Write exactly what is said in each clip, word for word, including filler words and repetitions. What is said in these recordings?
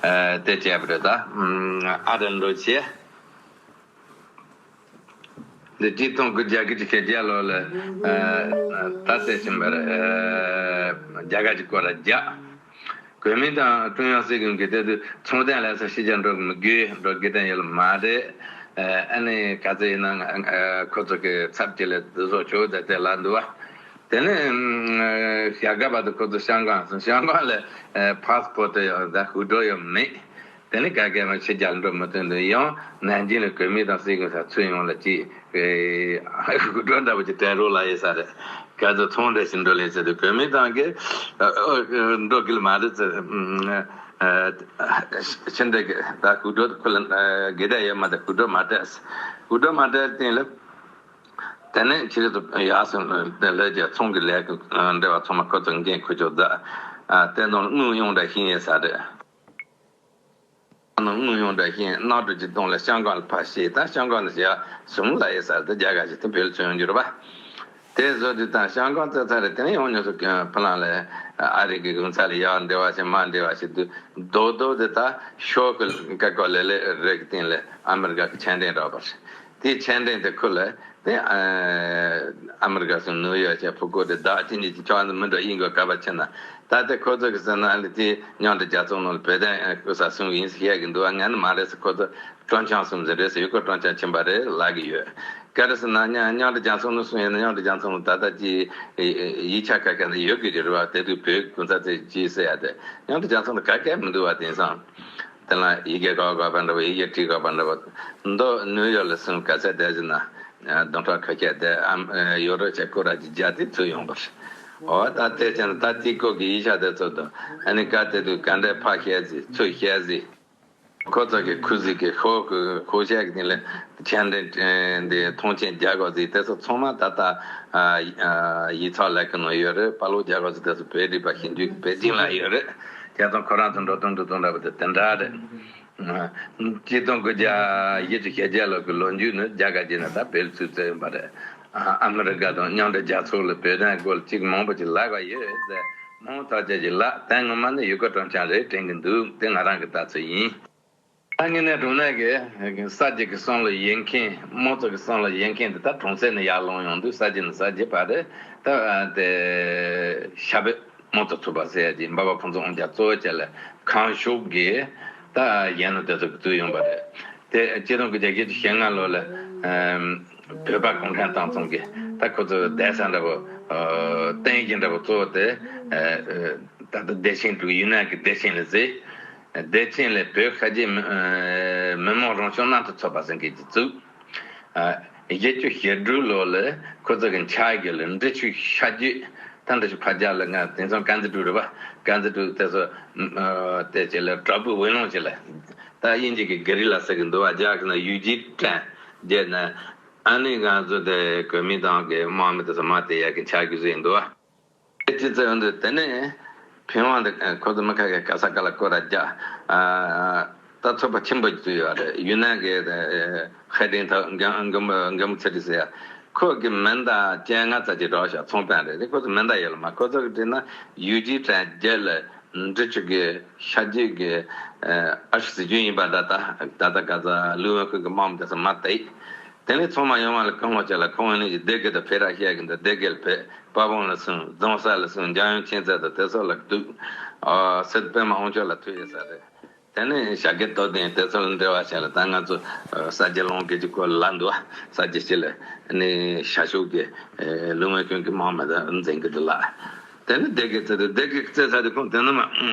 དེ་བྱས་པ་རེད་ད། ཨ་ར་འགྲོ་བྱས། འདི་གཅིག་སྟོང་དགུ་བརྒྱ་དགུ་བཅུ་གྱ་བརྒྱད་ལོ་ལ་ད་ལྟ་ཕྱིན་པར་རྒྱ་གར་གྱི་སྐོར་ར་རྒྱག་གོ་མིན་ཏང་ཀྲུང་དབྱང་སྲིད་གཞུང་གིས་དེ་དུས་ཚོང་དོན་ལ་ས་ཕྱི་རྒྱལ་འགྲོ་གི་མི་དགོས། འགྲོ་དགོས་དོན་ཡོད་ལ་མ་རེད། ཨ་ནི་ག་ཚོད་ཡིན་ན་ཁོ་ཚོ་གི་ཚབ་ཀྱི་ལས་བཟོ་ཆོག་ཟེར་དེ་ལ་འདུག་བ། དེ་ནས་ཞྭ་སྒབ་པ་དུ་ཁོ་ཚོ་ཤང་ཀང་སོང་། ཤང་ཀང་ལ་ཕ་སི་པོ་ཊི་ཡང་ད་ཧུར་འགྲོ་ཡང་མེད། དེ་ནི་ག་གེ་མ་ཕྱི་རྒྱལ་འགྲོ་མི་ཐུབ་འདུག་ཡང་ནན་ཅིང་ལ་གོ་མིན་ཏང་སྲིད་གཞུང་ས་ཚུར་ཡོང་ལ་ཅིག་ཧུར་འགྲོ་འདྲ་པོ་ཅིག་སྤྲད་རོགས་ལ་ཡོད་ས་རེད། ག་ཚོད་ཚོང་འབྲེལ་ཞིག་འགྲོ་ལེ་ཟེར་དུས་གོ་མིན་ཏང་གི་འགྲོ་གི་ལ་མ་རེད་ཟེར། ཕྱི་འབྲེལ་གི་ད་ཧུར་འགྲོ་ཁོ་ལ་དགེ་ལྡན་ཡོད་མ་ད་ཧུར་འགྲོ་མ་སྤྲད། ཧུར་འགྲོ་མ་སྤྲད་སྟེང་ལ། དེ་ནས་ཕྱི་རོལ་དུ་ཡར་སོང་ནས་ལས་ཀྱི་ཚོང་གི་ལས་ཀྱི་འབྲེལ་བ་ཚང་མ་ཁོ་ཚོ་འགན་ཁུར་ཆོག་ད། དེ་དང་དངུལ་ཡོང་འདྲ་ཤེས་ཡས་ས་རེད། དངུལ་ཡོང་འདྲ་ཤེས་གནམ་གྲུ་གཅིག་སྟོང་ལ་ཤང་ཀང་ལ་ཕར་ཤེས་ད་ཤང་ཀང་ལ་ཞག་གསུམ་ལ་ཡས་ས་རེད། ད་རྒྱ་གར་ཞིག་དེ་བོད་ལ་ཚུར་ཡོང་རྒྱུ་རེད་པ། དེ་བཟོ་དུས་ད་ཤང་ཀང་བཙལ་ཚར་རེད། དེ་ནས་ཡང་ཉོ་ཚོ་ཕ་ལང་ལ་ཨ་རི་གི་གུང་ཚ་ལ་ཡར་འབྲེལ་བ་བྱེད་མར་འབྲེལ་བ་བྱེད་དུས་རྡོག་རྡོག་དེ་ད་ཤོག་གི་ཀ་ཀོ་ལེ་ལེ་རེད་གི་སྟེང་ལ་ཨ་མི་རི་ཀ་གི་ཆད་འགྲེང་རག་པ་རེད། དེའི་ཆད་འགྲེང་དེ་ཁུར་ལ་དེ་ཨ་མི་རི་ཀ་སོང་ནིའུ་ཡོག་བྱས་ཕུ་ཀོ་དེ་བདག་ཅི་ཉིད་ཀྱི་ཆོག་མི་འགྲོ་ཡིན་དགོས་ག་པར་ཕྱིན་ན། ད་ལྟ་ཁོ་ཚོ་གི་ཟེར་ན་ཨ་ལི་དེ་མཉམ་འབྲེལ་རྒྱལ་ཚོགས་ནང་ལ་བོད་དོན་སྐུ་ས་གསུང་གི་ཡིན་ཟེར་བཤད་གི་འདུག་ཨ་ངས་ནི་མ་རེད་ཟེར། ཁོ་ཚོ་སྤྲོ་འཆམ་གསུམ་ཟེར་རེད་ཟེར། ཡུལ་སྐོར་སྤྲོ་འཆམ་ཕྱིན་པ་རེད་ལབ་གི་ཡོད། ག་རེ་ཟེར་ན་མཉམ་མཉམ་འབྲེལ་རྒྱལ་ཚོགས་ནང་གསུང་ཡོད་ན་མཉམ་འབྲེལ་རྒྱལ་ཚོགས་ནང་ད་ལྟ་ཅི་ཡིག་ཆ་ག་ག་འདི་ཡོད་གི་རེད་བ། དེ་དུས་བོད་གུང་ཚ་ཚེ་ཅི་ཟེར་ཡ་དེ་མཉམ་འབྲེལ་རྒྱལ་ཚོགས་ནང་ག་གས་མི་འདུག་བ། དེང་སང་དེ་ལ་ཡི་གེ་ག་ག་པ་འདྲ་བ་ཡི་གེ་བྲིས་ག་པ་འདྲ་བ་མདོ་ནིའུ་ཡོག་ལ་སོང་ག་ཚད་བསྡད་ཟིན་ན། སྡོང་ཁྲ་ཁ་ཤས་དེ་ཨམ་ཡོ་རོབ་ཆ་ཀོ་ར་ཅིག་རྒྱ་དེ་ཚུར་ཡོང་པར། འོ་ད་དེ་ཅན་ད་དེ་ཀོ་གི་ཡིག་ཆ་དེ་ཚོ་དང་ཨ་ནི་ཀ་དེ་དུས་ག་འདྲའི་ཕ་བཤད་ཟིན་ཚུར་བཤད་ཟིན། ཁོ་ཚོ་གི་ཁུ་ཟིག་གི་ཤོག་གི་ཤོག་བཤད་གི་དེ་ལས་ཆད་འགྲེང་འདི་མཐོང་ཆེན་རྒྱག་དགོས་ཟིན་དེ་ཚོ་ཚང་མ་ད་ལྟ་ཡིག་ཚགས་ལས་ཀྱི་ནང་ཡོད་རེད། པ་ལོ་རྒྱག་དགོས་ཟིན་དེ་ཚོ་བོད་རིག་པ་ཞིབ་འཇུག་པེ་ཅིང་ལ་ཡོད་རེད། དེ་ཚོ་ཁོ་རང་ཚོ་འགྲོ་སྟངས་འགྲོ་སྟངས་འདྲ་པོ་དེ་དེ་འདྲ་རེད། གཅིག་སྟོང་དགུ་བརྒྱ་བཞི་བཅུ་ཞེ་བརྒྱད་ལོ་གི་ལོ་མཇུག་ནི་རྒྱ་གར་གྱི་ནང་ད་བོད་ཚུར་བཙལ་ཡོང་པ་རེད། ཨ་མི་རི་ཀ་དང་མཉམ་འབྲེལ་རྒྱལ་ཚོགས་ལ་བོད་དོན་སྐོར་གཅིག་མང་པོ་ཅིག་ལབ་པ་ཡོད་ཟེར། མང་ཐག་ཆོད་ཅིག་ལབ་དོན་ངོ་མ་ནི་ཡུལ་སྐོར་སྤྲོ་འཆམ་རེད་དྲན་གི་འདུག་དེ་ང་རང་གི་ལྟ་ཚུལ་ཡིན། ད་དངོས་གནས་དྲང་གནས་ཀྱི་གསར་བརྗེ་གི་བསམ་བློ་ཡོད་མཁན་དམངས་གཙོ་གི་བསམ་བློ་ཡོད་མཁན་དེ་ད་གྲོང་གསེབ་ནས་ཡར་ལངས་ཡོང་དུས་གསར་བརྗེ་ནས་གསར་བརྗེ་བར་དེ་ད་དེ་ཤར་བོད། དམངས་གཙོ་ཚོགས་པ་ཟེར་ཡ་ཅིག་འབའ་བ་ཁོང་ཚོ་དབང་ཆ་གཙོ་བོ་བྱས་ལ་ཁང་ཤུགས་ཀྱིས་ད་གཞོན་ནུ་དེ་ཚོ་གི་བཙུགས་ཡོང་པ་རེད། དེ་ཆིག་སྟོང་དགུ་བརྒྱ་བཞི་བཅུ་ཞེ་ལྔ་ལོ་ལ་བོད་པ་གུང་ཁྲན་ཏང་ཙུང་གིས་ད་ཁོ་ཚོ་བསྡད་ས་འདྲ་པོ་རྟེན་གཞི་འདྲ་པོ་གཙོ་བོ་དེ་ད་ལྟ་བདེ་ཆེན་འདུག་ཡུན་ནན་གྱི་བདེ་ཆེན་ལ་ཟེར། བདེ་ཆེན་ལ་བོད་ཁ་ཆེ་མི་མི་དམངས་རང་སྐྱོང་མཉམ་མཐུན་ཚོགས་པ་ཟེར་མཁན་ཅིག་བཙུགས། ཨ། བཞི་བཅུ་ཞེ་དྲུག་ལོ་ལ་ཁོ་ཚོ་གི་འཆར་གཞི་ལ་འབྲི་ཆུའི་ཤར་རྒྱུད་ད་འབྲི་ཆུ་ཕར་རྒྱབ་ལ་ང་དེང་སང་དཀར་མཛེས་སྒྲུང་རེད་པ། དཀར་མཛེས་སྒྲུང་དེ་ཚོ་ཨ་དེ་བྱས་ལ་བྲག་ཕུག་ཝེ་ལུང་བྱས་ལ་ད་དབྱིན་ཇི་གི་གྷེ་རི་ལ་ཟེར་གི་འདུག་བ། རྒྱ་གི་ན་ཡུ་ཇི་ཊན་བརྒྱད་ན་ཨ་ནི་ང་ཚོ་དེ་གོ་མིན་ཏང་གི་དམག་མི་དེ་ཚོ་མར་དེད་ཡག་གི་འཆར་གཞི་བཟོས་འདུག་བ། ཨེ་ཅི་ཙི་ཡོང་དུས་དེ་ནས་ཕིན་ཝང་དེ་ཁོ་ཚོ་མི་ཁ་ཁ་ག་ས་ག་ལ་སྐོར་ར་རྒྱག་ཨ་ད་ཚོགས་པ་ཆེན་པོ་ཅིག་ཡོད་རེད། ཡུན་ནན་གི་ཧའེ་ཏིང་ཐའོ་འགན་འགན་འགན་ཚེ་རིང་ཟེར་ཡ་ཁོ་གི་མེ་མདའ་བཅོ་ལྔ་ཙམ་ཅིག་རག་ཤག་ཚོང་དཔོན་རེད། དེ་ཁོ་ཚོ་མེ་མདའ་ཡོད་ལ་མ་ཁོ་ཚོ་གི་བྲིས་ན་ཡུ་ཇི་ཊན་བརྒྱད་ལ་འབྲི་ཆུ་གི་ཤར་རྒྱུད་གི་ཨ་ཧྲི་ཟི་ཇུན་ཡིན་པ་འདྲ། ད་ད་ད་ག་ས་ལུས་ཝེ་ཁུ་གི་དམག་མི་དེ་ཚོ་མར་དེད། དེ་ནས་ཚང་མ་ཡོང་བ་ལ་སྐུ་ངོ་བཅས་ལ་ཁོང་ནི་སྡེ་དགེ་དང་ཕེ་ར་བཤད་ཀྱི་འདུག་སྡེ་དགེ་ལ་ཕེབས། དཔའ་བོ་ལ་སོང་། རྫོང་ས་ལ་སོང་། འཇམ་དབྱངས་མཁྱེན་བརྩེ་དང་དེ་ཚོ་ལ་འདུག་ཨ་སྲིད་པད་མ་དབང་ཕྱུག་ལ་ཐུག་ཡོད་ས་རེད། དེ་ནས་ཞྭ་སྒབ་སྟོད་ལུང་དེ་ཚོ་ལ་འབྲེལ་བ་བྱས་ལ་ད་ང་ཚོ་ཨ་གསར་བརྗེ་ལངས་དགོས་ཀྱི་སྐོར་ལ་འདུག་གསར་བརྗེ་སྤྱི་ལ་ནི་ཤར་ཕྱོགས་ཀྱི་ཨ་ལུང་བའི་ཁྱོན་གྱི་དམག་མི་དང་འཛིང་གི་འདུག་ལ། དེ་ནི་སྡེ་དགེ་བཙལ་དུས་སྡེ་དགེ་བཙལ་ས་དེ་ཁོང་དེ་ནི་མ་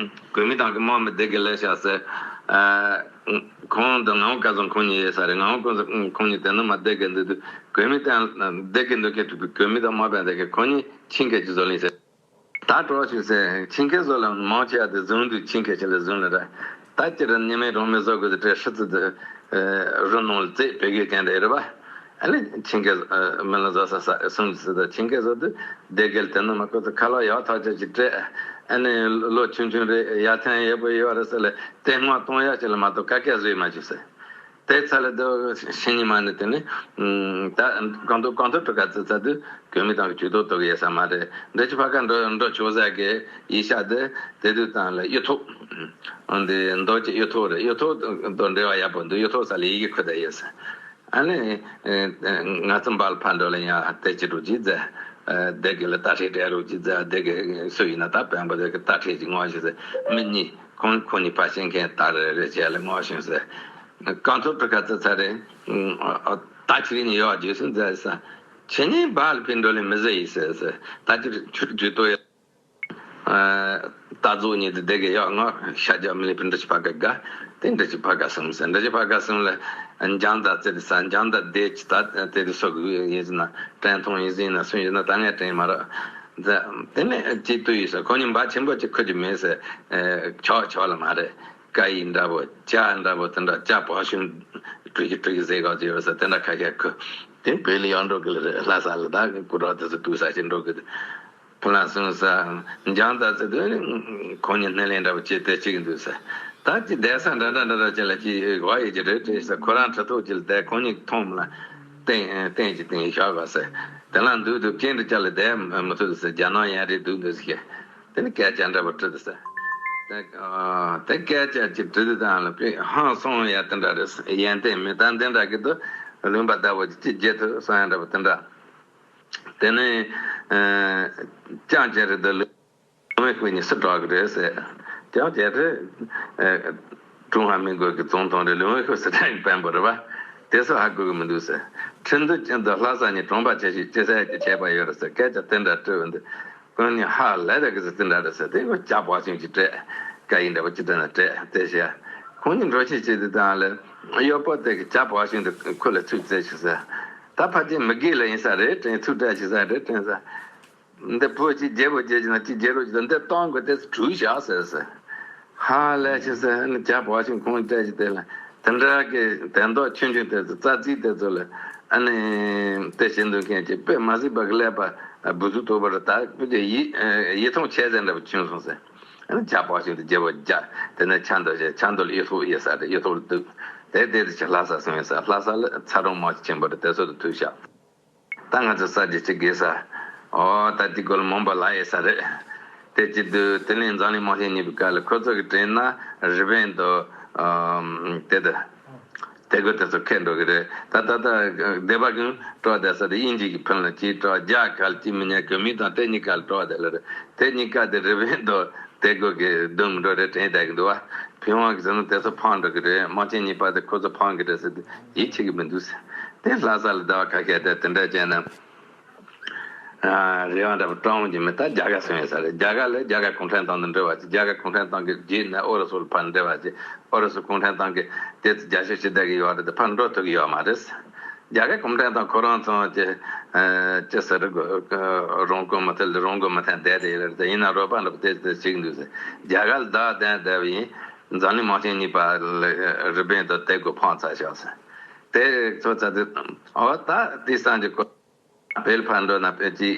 གོ་མིན་ཏང་གི་དམག་མི་སྡེ་དགེ་ལ་བཞག་ཟེར། ཨ་ཁོང་དང་ངག་དབང་སྐལ་བཟང་ཁོང་གཉིས་ཡོད་ས་རེད། ངག་དབང་སྐལ་བཟང་ཁོང་གཉིས་དེ་ནི་མ་སྡེ་དགེ་འདུག་དུས་གོ་མིན་ཏང་སྡེ་དགེ་འདུག་མཁན་དུ་གོ་མིན་ཏང་དམག་དཔོན་སྡེ་དགེ་ཁོང་གཉིས་ཆིང་ཁེ་ཅིག་བཟོ་ལིང་ཟེར། ད་གྲོགས་ཤིག་ཟེར། ཆིང་ཁེ་བཟོ་ལ་མང་ཆེ་བ་དེ་བཟུང་དུས་ཆིང་ཁེ་ཆེ་ལ་བཟུང་ལ་ར། ད་ཅི་ར་ཉི་མའི་རང་མི་བཟོ་དགོས་དུས་སྤྲད་ཧྲི་ཙི་དུ་རུ་ནང་ལ་བཙས་བོད་གི་ཀན་དེ་རེད་པ། ཨ་ནི་ཆིང་ཁེ་མི་ལ་བཟོ་ས་ས་སུང་ཙི་དུ་ཆིང་ཁེ་བཟོ་དུས་སྡེ་དགེ་ལ་དེ་ནི་མ་ཁོ་ཚོ་ཁ་ལག་ཡག་ཐག་ཆོད་ཅིག་སྤྲད། ཨ་ནི་ལོ་ཆུང་ཆུང་རེད། ཡ་མཚན་ཡག་པོ་ཡོད་རེད་ཟེར་ལ་དེ་སྔ་གཏོང་ཡག་ཅིག་ལ་མ་གཏོགས་ག་གེ་བཟོས་མ་བཅུག་ཟེར། དེ་ཚ་ལ་དུ་ཤི་ཉི་མ་ནི་དེ་ནི་ད་གང་དུ་གང་དུ་ཕྲུ་ག་ཙི་ཚ་དུ་གོ་མི་དང་གི་ཇུས་གཏོགས་གཏོགས་ཡས་ས་མ་རེད། འདྲ་ཅི་ཕ་ག་འགྲོ་འགྲོ་ཆོག་ཟ་གི་ཡི་ཤ་དེ་དེ་དུས་དང་ལ་གཡུ་ཐོག་འདི་མདོ་ཅི་གཡུ་ཐོག་རེད། གཡུ་ཐོག་དང་འབྲེལ་བ་ཡག་པོ་འདུག་གཡུ་ཐོག་ས་ལ་ཡི་གེ་ཁུ་ད་ཡས་ས། ཨ་ནི་ང་ཚོ་འབལ་ཕ་འགྲོ་ལ་ཡང་དེ་ཅི་འགྲོ་ཅི་ཛ་དེ་གི་ལ་ད་ཧྲི་དྲ་རོ་ཅི་ཛ་དེ་གི་སུ་ཡིན་ན་ད་བན་པོ་དེ་གི་ད་ཧྲི་ཅི་ངོ་ཤེས་ཟེར། མི་གཉིས་ཁོང་ཁོང་གཉིས་ཕ་ཤེས་མཁན་ད་རེ་རེ་བྱས་ལ་ངོ་ཤེས་ཟེར། གང་ཚོ་ཕྲུ་ག་ཙི་ཚ་རེད། ད་ཁྱེད་ནི་ཡོད་རྒྱུ་སུ་ཛ་ས། ཁྱེད་ནི་འབལ་ཕི་འགྲོ་ལ་མི་ཟེར་ཡིན་ཟེར་ཟེར། ད་ཅི་ཆུ་ཇུས་གཏོགས་ཡོད། ད་ཚོ་ཉིད་དེ་དེ་གི་ཡོད་ང་ཤ་རྒྱག་མི་ལི་པི་འདྲ་ཅི་ཕ་ག་ག་དེ་འདྲ་ཅི་ཕ་ག་སུམ་ཟེར། འདྲ་ཅི་ཕ་ག་སུམ་ལ་འཇང་ད་ཙི་དེ་ས་འཇང་ད་དེ་ཅི་ད་དེ་དེ་སོ་གི་ཡིན་ཟིན་ན་དྲན་ཐུང་ཡིན་ཟིན་ན་སུན་ཡིན་ན་ད་ངས་དྲན་མ་ར། དེ་ནས་ཅི་ཏུ་ཡིན་ཟེར། ཁོ་གཉིས་འབའ་ཆེན་པོ་ཅི་ཁུ་ཅི་མེད་ཟེར། ཆོག་ཆོག་ལ་མ་རེད། ཀ་ཡི་འདྲ་པོ་ཅ་འདྲ་པོ་དེ་འདྲ་ཅ་པོ་ཤུན་ཀྲུ་ཀི་ཀྲུ་ཀི་ཟེར་གོ་ཅི་ཡོད་ཟེར། དེ་འདྲ་ཁ་ཤས་ཁུ་དེ་བོད་ལ་ཡང་འགྲོ་གི་ལ་རེད། ལྷ་ས་ལ་ད་ཀུ་རོ་དེ་ཚོ་ཏུ་ས་ཞིག་འགྲོ་གི། ཕུ་ལ་སོང་ས་འཇང་ད་ཚེ་དུ་ཁོང་གཉིས་སྣེ་ལེན་འདྲ་པོ་བྱེད་དེ་གཅིག་འདུག་ཟེར། ད་ཅི་བསྡད་ས་འདྲ་འདྲ་འདྲ་འདྲ་ཅི་ལ་ཅི་གོ་ཡི་ཅི་རེད་དྲིས་ས། ཁོ་རང་ཁྲི་ཐོག་ཅི་ལ་བསྡད་ཁོང་གཉིས་མཐོང་མ་ལ་སྟེང་སྟེང་ཅི་སྟེང་ཞག་ག་ཟེར། དེ་ལ་འདུག་འདུག་ཅན་དུ་ཅི་ལ་བསྡད་མ་ཐུབ་ཟེར། རྒྱ་ནག་ཡན་རེད་འདུག་འདུག་ཟེར། དེ་ནི་སྐད་ཆ་འདྲ་པོ་དྲི་འདུག་ཟེར། དེ་དེ་སྐད་ཆ་ཅི་དྲི་འདུག་དང་ལ་པི་ཧང་སོང་ཡ་དེ་འདྲ་རེད། ཡན་ཏན་མི་དང་དེ་འདྲ་གི་འདུག་ལུང་པ་ལྟ་བུ་ཅི་བརྗེད་ཐུབ་སོང་ཡ་འདྲ་པོ་དེ་འདྲ། དེ་ནས་ཅང་ཅེ་རི་དུ་ལུ་མེ་ཁུ་ཉི་སི་གྲོགས་ཀྱི་རེད་ཟེར། ཅང་ཅེ་རི་ཀྲུང་ཧྭ་མི་རྒོལ་གྱི་ཙོང་ཐོང་རེད། ལུ་མེ་ཁུ་སི་ཏྲ་ཡི་དཔོན་པོ་རེད་བ། དེ་ཚོ་ཧ་གོ་གི་མི་འདུག་ཟེར། ཁྲིན་ཏུ་ཅན་དུ་ལྷ་ས་ཉི་གྲོང་པ་ཆེ་ཞིག་ཅི་ཟེར་གྱི་བྱས་པ་ཡོད་རེད་ཟེར། སྐད་ཆ་དེ་འདྲ་དྲི་བ་འདི་ཁོང་ཉི་ཧ་ལས་ར་གི་ཟེར། དེ་འདྲ་རེད་ཟེར། དེ་ཁོ་ཅག་པ་ཆུང་ཅིག་སྤྲད་ཀ་ཡིན་འདྲ་བ་ཅི་སྤྲད་ན་སྤྲད་དེ་བཤད། ཁོང་ཉི་འགྲོ་ཆེ་ཆེ་དེ་དང་ལས་གཡོག་པོ་དེ་གི་ཅག་པ་ཆུང་དེ་ཁོ་ལ་ཚུར་བཙལ་ཞིག་ཟེར། ད་ཕ་ཅིག་མི་དགེ་ལ་ཡིན་ས་རེད་དྲན། ཚུར་སྤྲད་ཞིག་ས་རེད་དྲན་ས། འདི་བུ་གཅིག་རྒྱལ་པོ་རྒྱལ་གྱི་ན་གཅིག་རྒྱལ་རོ་གཅིག་ད་འདི་གཏོང་དགོས་དེ་གྲུས་བཞག་ཟེར་ཟེར། ཧ་ལས་ཆེ་ཟེར། ཨ་ནི་ཇ་བ་ཤིང་ཁོང་སྤྲད་ཀྱི་དེ་ལ་དེ་འདྲ་གི་དན་ཏོག་ཆུང་ཆུང་དེ་ཚོ་རྩ་རྩིས་དེ་ཚོ་ལ་ཨ་ནི་དེ་བྱེད་འདུག་མཁན་གྱི་དཔེ་མ་སྲིད་པ་གི་ཀླད་པ་བུ་ཚུགས་དོག་པ་རེད། ད་བུ་དེ་ཡིད་ཡིད་ཐང་ཆད་ཟེར་འདྲ་པོ་བྱུང་སོང་ཟེར། ཨ་ནི་ཇ་བ་ཤིང་དེ་རྒྱལ་པོ་རྒྱ་དེ་ནས་ཆ་འདོ་བྱས། ཆ་འདོ་ལ་གཡུ་ཐོག་གཡུ་ས་དེ་གཡུ་ཐོག་ལ་འདུག་དེ་དེ་དེ་ཆ་ལྷ་ས་སོང་ཡོད་ས། ལྷ་ས་ལ་ཚ་གྲང་མང་ཆེན་པོ་རེད། དེ་ཚོ་དུ་ཐུག་ཤག་ད་ང་ཚོ་ས་རྒྱུ་ཅིག་དགོས་ས། ཨོ་ད་དེ་སྐོར་ལ་མོན་པ་ལ་ཡོད་ས་རེད། དེ་ཅི་དུས་དེ་ནས་འཛམ་གླིང་དམག་ཆེན་གཉིས་པའི་སྐབས་ལ་ཁོ་ཚོ་གི་དྲན་ན་རི་པིན་དུ་དེ་དུ་དེ་གོ་དེ་ཚོ་ཁད་འགྲོ་གི་རེད། ད་ད་ད་སྡེ་པ་ཀུན་སྤྲོ་བསྡད་ས་དེ་དབྱིན་ཇི་གི་ཕན་ལ་ཅིག་སྤྲོ། རྒྱ་གར་ལ་ཅིག་མི་ཉན་གི་མི་དང་དེ་གཉིས་ཀ་ལ་སྤྲོ་བསྡད་ལ་རེད། དེ་གཉིས་ཀ་དེ་རི་པིན་དུ་དེ་གོ་གི་སྡོམ་འགྲོ་རེད་དྲན་བསྡད་གི་འདུག་བ། ཕིན་ཝང་གི་ཟེར་ན་དེ་ཚོ་ཕང་འགྲོ་གི་རེད། དམག་ཆེན་གཉིས་པ་དེ་ཁོ་ཚོ་ཕང་གི་རེད་ཟེར་ཏེ་ཡིད་ཆེས་གི་མི་འདུག་ཟེར། དེ་ལྷ་ས་ལ་ཟླ་བ་ཁ་ཤས་དེ་དེ་འདྲ་བྱས་ན། རེ་བ་འདྲ་པོ་སྤྲང་བོ་གྱི་མི་ད་རྒྱ་གར་སོང་ཡོད་ས་རེད། རྒྱ་གར་ལ་རྒྱ་གར་གུང་ཁྲན་ཏང་དང་འབྲེལ་བ་བྱས། རྒྱ་གར་གུང་ཁྲན་ཏང་གི་རྗེས་ནས་ཨུ་རུ་སུ་ལ་ཕར་འབྲེལ་བ་བྱས། ཨུ་རུ་སུ་གུང་ཁྲན་ཏང་གི་དེ་ཚོ་རྒྱ་ཤོད་ཞི་བདེ་གི་ཡོད་རེད་དེ་ཕར་འགྲོ་ཐུབ་ཀྱི་ཡོད་མ་རེད། རྒྱ་གར་གུང་ཁྲན་ཏང་ཁོ་རང་ཚོ་ཅི་ཅི་ཟེར་རེད། རང་དགོས་མ་ཐལ་རང་དགོས་མ་ཐལ་བསྡད་དེ་ཡོད་རེད་དེ། ཡིན་ན་རོགས་པ་འདྲ་པོ་དེ་དེ་ཞིག་འདུག་ཟེར། རྒྱ་གར་ལ་བདག་ལྡན་བསྡད་པ་ཡིན། འཛམ་གླིང་དམག་ཆེན་གཉིས་པ་ལ་རི་པིན་དུ་དེ་དགོས་ཕངས་ཚར་ཤག་ཟེར། དེ་ཚོ་ཚ་དེ་ཨོ་ད་དེ་སང་གི་ཁོ་བོད་ཕར་འགྲོ་ན་བོད་ཀྱི་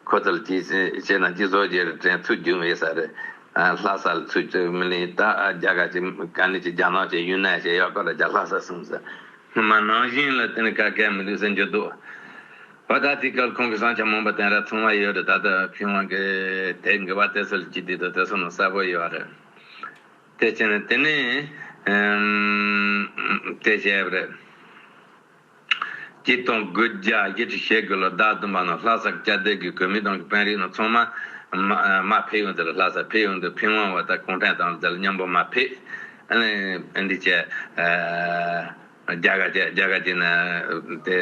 ཁོ་ཚོ་ལ་ཅི་བྱས་ན་ཅི་བཟོ་རྒྱུ་རེད་དྲན་ཚུར་རྒྱུག་མེད་ས་རེད། ལྷ་ས་ལ་ཚུར་རྒྱུག་མི་ལེན། ད་རྒྱ་གར་གྱི་ག་ནས་ཀྱི་རྒྱ་ནག་གི་ཡུན་ནན་གྱི་ཡག་པ་ར་རྒྱ་ལྷ་ས་སོང་ཟེར། སྔོན་མ་ནང་བཞིན་ལ་དེ་ནི་ག་གེ་མི་འདུག་ཟེར་འགྱུར་འདུག་ཨོ་ད་དེ་སྐབས་ཁོང་གི་བསམ་འཆར་མང་པོ་དེ་འདྲ་ཚང་མ་ཡོད་རེད། ད་ལྟ་ཕིན་ཝང་གི་དེབ་འགི་བ་དེ་ཚོ་ལ་ཅི་བལྟས་དུས་དེ་ཚོ་ནང་གསལ་པོ་ཡོད་རེད། དེ་བྱས་ནས་དེ་ནས་དེ་བྱས་པ་རེད། ཆིག་སྟོང་དགུ་བརྒྱ་བཞི་བཅུ་ཞེ་དགུ་ལོ་ཟླ་བདུན་པ་ནང་ལྷ་ས་སྐྱ་སྡེ་གི་གོ་མི་དང་གི་དཔོན་རིགས་རྣམས་ཚང་མ་མ་མ་ཕེབས་ཡོང་དུས་ལ། ལྷ་ས་ཕེབས་ཡོང་དུས་ཕིན་ཝང་བ་ད་གུང་ཁྲན་ཏང་དེ་ལ་མཉམ་པོ་མ་ཕེབས། ཨ་ནི་འདི་བྱས། རྒྱ་གར་གྱི་རྒྱ་གར་གྱི་ནི་དེ་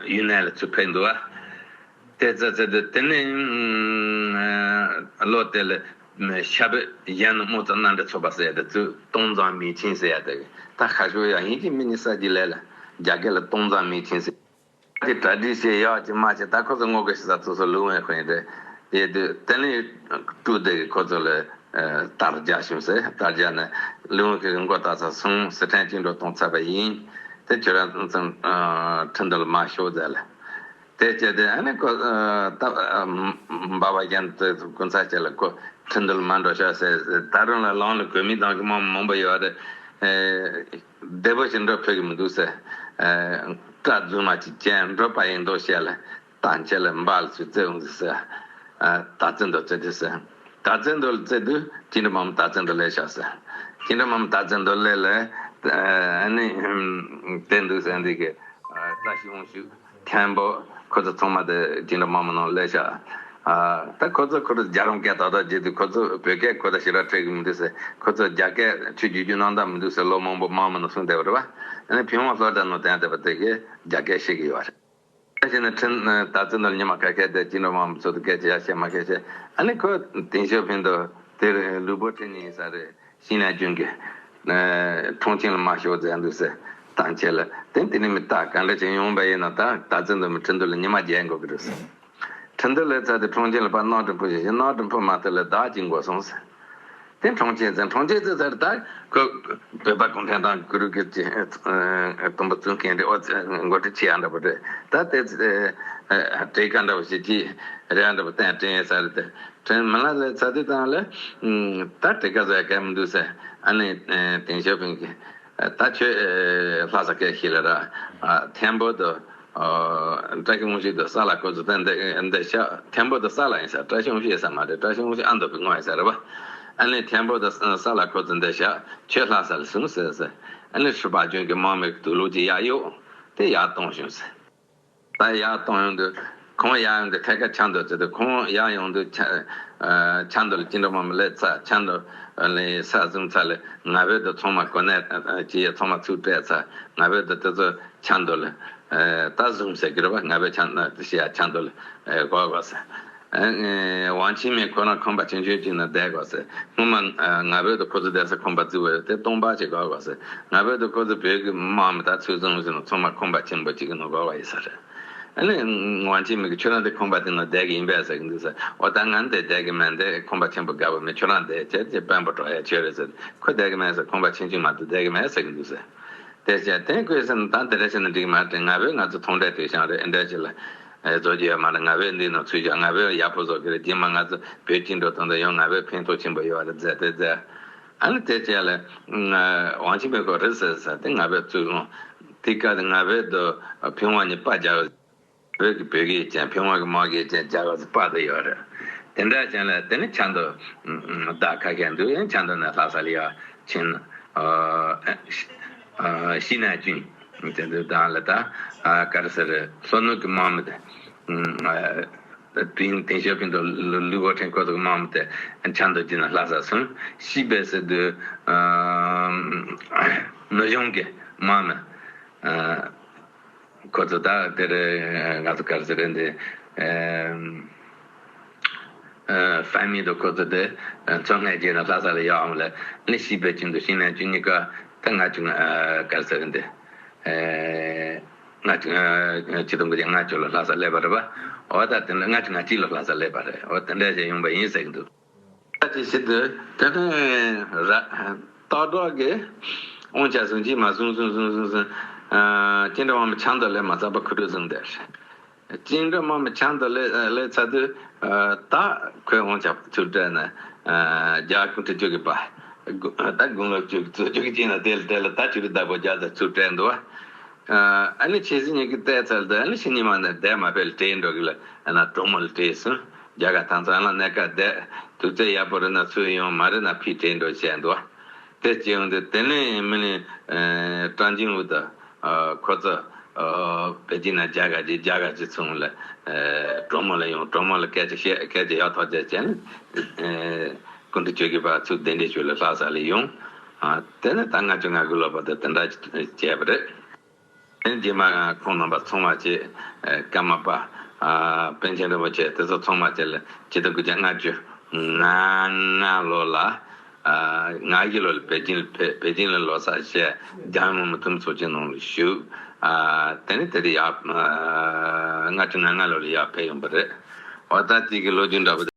ཡུན་ནན་ལ་ཚུར་ཕེབས་འདུག་བ། དེ་ཚོ་ཚོ་དེ་དེ་ནས་ལོ་དེ་ལ་ཤར་བོད་གཞན་ནི་མོ་ཙ་མནའ་འབྲེལ་ཚོགས་པ་ཟེར་ཡ་དེ་ཚོས་ཏོང་ཙང་མི་ཆིང་ཟེར་ཡ་དེ་ད་ཁ་ཤོ་ཡ་ཡིན་གྱི་མི་ནི་ས་གྱི་ལས་ལ་རྒྱ་སྐད་ལ་ཏོང་ཙང་མི་ཆིང་ཟེར། དེ་གྲ་སྒྲིག་བྱས་ཡག་ཅིག་མ་བྱས་ད་ཁོ་ཚོ་ངོ་དགོས་ཤི་ས་ཚོ་སོ་ལུང་བའི་ཁོ་ཡིན་རེད། དེ་དུས་དེ་ནས་ཀྲུའུ་ཏེ་གི་ཁོ་ཚོ་ལ་དར་རྒྱག་བྱུང་ཟེར། དར་རྒྱག་ནས་ལུང་བའི་ཁོ་མགོ་ད་ཚ་སོང་། སི་ཁྲོན་བཅིངས་འགྲོལ་གཏོང་ཚར་བ་ཡིན། དེ་ཁྱོད་རང་ཚོ་ཁྲིན་ཏུ་ལ་མ་ཤོག་ཟེར་ལ། དེ་བྱས་ཏེ་ཨ་ནི་ཁོ་ད་འབའ་བ་རྒྱན་དུ་ཀུན་ཚ་བྱས་ལ་ཁོ་ཁྲིན་ཏུ་ལ་མ་འགྲོ་ཤག་ཟེར། ད་རུང་ལ་ལང་ལ་གོ་མི་དང་གི་མང་མང་པོ་ཡོད་རེད། བདེ་པོ་ཞིག་འགྲོ་ཕོད་ཀྱི་མི་འདུག་ཟེར། སྐྲ་རྫུན་མ་ཅིག་ཅན་འགྲོ་པ་ཡིན་མདོག་བཤད་ལ་བཏང་བྱས་ལ་འབའ་ལ་ཚུར་བཙལ་འོང་ཟེར། ད་བཙལ་མདོག་བཙལ་དུས་ཟེར། ད་བཙལ་མདོག་ལ་བཙལ་དུས་ཅི་འདྲ་མང་མོ་ད་བཙལ་མདོག་སླེབས་ཤག་ཟེར། ཅི་འདྲ་མང་མོ་ད་བཙལ་མདོག་སླེབས་ལ་ཨ་ནི་བསྟན་འདུག་ཟེར་འདི་གི་བཀྲ་ཤིས་དབང་ཕྱུག་ཐེན་པོ་ཁོ་ཚོ་ཚང་མ་དེ་དེ་འདྲ་མང་མོ་ནང་སླེབས་ཤག་ཨ། ད་ཁོ་ཚོ་ཁོ་ཚོ་རྒྱ་རོང་སྐད་ཏག་ཏག་བརྗེད་དུས་ཁོ་ཚོ་བོད་སྐད་ཁོ་ད་ཞེ་དྲག་ཁྲེལ་གི་མི་འདུག་ཟེར། ཁོ་ཚོ་རྒྱ་སྐད་ཆུ་རྒྱུ་རྒྱུ་སྣང་དག་མི་འདུག་ཟེར་ལོ་མང་པོ་མང་མོ་ནང་གསུངས་བསྡད་པ་རེད་བ། ཨ་ནི་ཕིན་ཝང་ལྷོ་ད་ནང་བསྟན་བསྡད་པ་དེ་གིས་རྒྱ་སྐད་ཤེས་ཀྱི་ཡོད་རེད། ད་བྱས་ན་ཁྲིན་ད་ཚོད་ནང་ཉི་མ་ཁ་ཤས་དེ་ཅི་འདྲ་མང་པོ་ཚོ་དེ་སྐད་ཆ་ཡ་བཤད་མ་ཤེས་བཤད། ཨ་ནི་ཁོ་ཏེང་ཞའོ་ཕིང་དང་དེར་ལུས་པོ་ཁྲིད་ནི་ཡིན་ས་རེད། ཤིན་ལན་ཅུན་གྱིས་ཁྲུང་ཆིང་ལ་དམག་ཤོར་མཛད་འདུག་ཟེར་བཏང་བྱས་ལ་དེ་དེ་ནི་མི་རྟག་ག་འདྲ་ཅིག་ཡོང་པ་ཡིན་ན་ད་ད་ཚོད་འདི་མི་ཁྲིན་ཏུའུ་ལ་ཉི་མ་བརྒྱད་འགོར་གི་རེད་ཟེར། ཁྲིན་ཏུའུ་ལ་ཚར་དུས་ཁྲུང་ཆིང་ལ་ཕར་གནམ་གྲུ་འཕུར་བཞིན་གནམ་གྲུ་འཕུར་མ་ཐུབ་ལ་ཟླ་གཅིག་འགོར་སོང་ཟེར། དེ་ཁྲུང་ཆིང་ཚེ་ཁྲུང་ཆིང་ཚེ་ཚར་ད་ཁོ་བོད་པ་གུང་ཁྲན་ཏང་གུ་རུ་གི་དུམ་བུ་བཙུགས་མཁན་རེད། ཨོ་ཚེ་འགོ་ཁྲིད་ཆེ་ཡ་འདྲ་པོ་རེད། ད་དེ་ཚེ་བྲེལ་དཀའ་འདྲ་པོ་ཞིག་ཅིག་རེད་འདྲ་པོ་བསྟན་དྲན་ཡོད་ས་རེད་དེ། ཁྲིན་མི་ལ་ལ་ཚ་དུས་དང་ལ་ད་དེ་ག་ཟེར་གལ་མི་འདུག་ཟེར། ཨ་ནི་ཏེང་ཞའོ་ཕིང་གིས་ད་ཁྱོད་ལྷ་ས་སྐད་ཤེས་ལ་ར་ཐེན་པོ་དང་བཀྲ་ཤིས་དབང་ཕྱུག་དང་ས་ལ་ཁོ་ཚོ་ད་འདི་འདི་ཤག་ཐེན་པོ་དང་ས་ལ་ཡིན་ས། བཀྲ་ཤིས་དབང་ཕྱུག་ཡིན་ས་མ་རེད། བཀྲ་ཤིས་དབང་ཕྱུག་ཨ་མདོ་པའི་ངོ་ཡིན་ས་རེད་བ། ཨ་ནི་ཐེན་པོ་དང་ས་ལ་ཁོ་ཚོ་འདི་ཤག་ཁྱོད་ལྷ་ས་ལ་སོང་ཟེར་ཟེར། ཨ་ནི་ཧྲི་པ་ཅུན་གྱི་དམག་མི་གི་དུག་ལོག་ཅིག་ཡར་གཡུགས་ཏེ་ཡར་བཏང་བྱུང་ཟེར། ད་ཡར་བཏང་ཡོང་དུས་ཁོང་ཡར་ཡོང་དུས་ཐད་ཀར་ཆབ་མདོ་བྱས་ཏེ་ཁོང་ཡར་ཡོང་དུས་ཆ་ཨ་ཆབ་མདོ་ལ་ཅི་འདྲ་མང་མང་སླེབས་ཚར། ཆབ་མདོ་ལ་ས་བཟུང་ཚར་ལ་ང་བོད་དུ་ཚང་མ་གོ་གནས་ཅི་ཡ་ཚང་མ་ཚུར་སྤྲད་ཚར། ང་བོད་དུ་དེ་ཚོ་ཆབ་མདོ་ལ་ཨ་ད་བཟུང་ཟེར་གི་རེད་བ། ང་བོད་ཆབ་མདོ་ཞེས་ཡ་ཆབ་མདོ་ལ་ཨ་གོ་གོ་ཟེར། ཨ་ཝང་ཆི་མིན་ཁོ་རང་ཁང་པ་ཆུང་ཆུང་ཅིག་ནང་བསྡད་དགོས་ཟེར། སྔོན་མ་ང་བོད་དུ་ཁོ་ཚོ་བསྡད་ས་ཁང་པ་བརྩིགས་པ་ཡོད་དེ་སྟོང་པ་ཅིག་དགོས་དགོས་ཟེར། ང་བོད་དུ་ཁོ་ཚོ་བོད་ཀྱི་དམག་མི་དག་ཚུར་བཟུང་ཟེར་ན་ཚང་མ་ཁང་པ་ཆེན་པོ་ཅིག་གི་ནང་དགོས་པ་ཡིན་ས་རེད། ཨ་ནི་ཝང་ཆི་མིན་གྱིས་ཁྱོད་རང་དེ་ཁང་པ་དེ་ནང་བསྡད་ཀྱི་ཡིན་པས་ཟེར་གྱི་འདུག་ཟེར། འོ་ད་ང་འདིར་བསྡད་ཀྱི་མེད། འདི་ཁང་པ་ཆེན་པོ་དགའ་པོ་མེད། ཁྱོད་རང་བསྡད་བྱས་ཅེས་དཔོན་པོ་གྲོགས་ཡ་ཁྱོད་རེད་ཟེར། ཁོ་བསྡད་ཀྱི་མེད་ཟེར། ཁང་པ་ཆུང་ཆུང་མ་གཏོགས་བསྡད་ཀྱི་མེད་ཟེར་གྱི་འདུག་ཟེར། དེ་བྱས་དེ་ཁོས་ཟེར་ན་ད་འདི་འདྲ་བྱས་ན་འགྲིག་གི་མ་རེད། ང་བོད་ང་ཚོ་ཐོང་འབྲས་དུས་ཤང་རེད། འདི་འདྲ་ཞིག་ལ་བཟོ་རྒྱུ་ཡོད་མ་རེད། ང་བོད་འདི་ནང་ཚུད་བཞག་ང་བོད་ཡག་པོ་བཟོ་གི་རེད། རྗེས་མ་ང་ཚོ་བོད་སྤྱི་འགྲོ་དང་དུ་ཡང་ང་བོད་ཕན་ཐོགས་ཆེན་པོ་ཡོད་རེད་ཟེར་དེ་ཟེར། ཨ་ནི་དེ་བྱས་ལ་ཝང་ཆི་མིན་ཁོ་རེད་ཟེར་ཟེར་དེ་ང་བོད་ཚུར་ལོང་དེ་ག་དེ་ང་བོད་དུ་ཕིན་ཝང་གཉིས་པ་རྒྱག་བོད་ཀྱི་བོད་སྐད་ཅན་ཕིན་ཝང་གི་དམག་སྐད་ཅན་རྒྱ་གར་ཚོ་པ་དུ་ཡོད་རེད། དེ་འདྲ་ཅན་ལ་དེ་ནི་ཆབ་མདོ་བདག་ཁ་ཤས་འདུག་ཡང་ཆབ་མདོ་ནས་ལྷ་ས་ལ་ཡར་ཕྱིན། ཤི་ན་ཅུན་དེ་འདུག་དང་ལ་ད་ག་རེ་ཟེར་ལྷོ་ནུབ་ཀྱི་དམག་མི་དེ་ཏིང་ཏིང་ཞའོ་ཕིང་དང་ལུ་ལུས་པོ་ཁྲིན་ཁོ་ཚོ་གི་དམག་མི་དེ་ཆབ་མདོ་བརྒྱུད་ནས་ལྷ་ས་སོང་། ཤི་བས་ཟེར་དུས་ནུབ་གཞུང་གི་དམག་མི། ཁོ་ཚོ་ད་དེར་ང་ཚོ་ག་རེ་ཟེར་རེད་འདི། ཨ་ཧྥ་མི་དང་ཁོ་ཚོ་དེ་མཚོ་སྔོན་བརྒྱུད་ནས་ལྷ་ས་ལ་ཡར་འོང་ལ་ནི་ཤི་བས་ཅུན་དང་ཤི་ན་ཅུན་གཉིས་ཀ་ད་ལྔ་བཅུ་ང་ག་རེ་ཟེར་རེད་འདི། ལྔ་བཅུ་ང་ཆིག་སྟོང་དགུ་བརྒྱ་ལྔ་བཅུ་ལོ་ལྷ་ས་སླེབས་པ་རེད་པ། འོ་ད་དེ་ལྔ་བཅུ་ང་གཅིག་ལོ་ལྷ་ས་སླེབས་པ་རེད། འོ་དེ་འདྲ་ཞིག་ཡོང་པ་ཡིན་ཟེར་གི་འདུག་ད་ཅི་ཞིག་འདུག་དེ་ནས་ར་སྟག་སྒྲོག་གི་དབང་ཆ་བཟུང་གི་མ་བཟུང་བཟུང་བཟུང་བཟུང་བཟུང་། ཨ་ཅི་འདྲ་བ་མི་ཆང་དུ་ལས་མ་ཚར་བ་ཁུ་ཁྲུ་བཟུང་དེར། ཅི་འདྲ་བ་མི་ཆང་དུ་ལས་ལས་ཚར་དུས་ད་ཁོས་དབང་ཆ་ཚུར་སྤྲད་ནས་རྒྱ་གུང་ཁྲན་ཆོས་ཀྱི་པ་ད་དགུང་ལོ་བཅུ་གི་ཚོ་བཅུ་གི་ཅི་ན་དེ་ལ་དེ་ལ་ད་ཆུ་རི་བདག་པོ་རྒྱ་ཚ་ཚུར་སྤྲད་འདུག་ཨ་ནི་ཆེ་སྲིད་གཉིས་ཀྱི་བལྟས་ཚར་དུས་ཨ་ནི་ཕྱི་ཉིན་མ་ནས་བསྡད་མ་ཕེབས་ལ་བྲོས་འགྲོ་གི་ལ་ཨ་ན་གྲོ་མོ་ལ་བྲོས་སོང་། རྒྱ་གར་ཐང་ཚང་ལ་གནས་ཀ་བསྡད་དུས་ཚོད་ཡག་པོ་རེད་ན་ཚུར་ཡོང་མ་རེད་ན་ཕྱིར་བྲོས་འགྲོ་བྱས་འདུག་དེ་སྐྱེས་ཡོང་དུས་དེ་ནས་མི་ནི་ཀྲང་ཅིན་ཝུ་དང་ཁོ་ཚོ་པེ་ཅིན་ན་རྒྱ་གར་གྱི་རྒྱ་གར་གྱི་ཚོང་ལ་གྲོ་མོ་ལ་ཡོང་། གྲོ་མོ་ལ་སྐད་ཆ་བཤད། སྐད་ཆ་ཡག་ཐོག་བྱས་བྱས་ནས་གུང་ཁྲན་ཆོས་ཀྱི་པ་ཚུར་གདན་འདྲེན་ཞུ་ལ་ལྷ་ས་ལ་ཡོང་། དེ་ནས་ད་ལྔ་བཅུ་ང་དགུ་ལོ་བར་དུ་དེ་འདྲ་བྱས་པ་རེད། རྗེས་མ་ཁོང་རྣམ་པ་ཚང་མ་བཅས་ཀརྨ་པ་པཎ་ཆེན་རིན་པོ་ཆེ་དེ་ཚོ་ཚང་མ་བཅས་ལ་ཆིག་སྟོང་དགུ་བརྒྱ་ལྔ་བཅུ་ང་ལྔ་ལོ་ལ་ང་བཞི་ལོ་ལ་པེ་ཅིན་པེ་ཅིན་ལ་ལོ་གསར་བཤད། རྒྱལ་ཡོངས་མི་མང་འཐུས་མི་ཚོགས་ཆེན་ནང་ལ་ཞུགས། དེ་ནས་དེ་དུས་ཡར་ལྔ་བཅུ་ང་ལྔ་ལོ་ལ་ཡར་ཕེབས་ཡོང་པ་རེད། འོ་ད་དེ་གི་ལོ་རྒྱུས་འདྲ་པོ།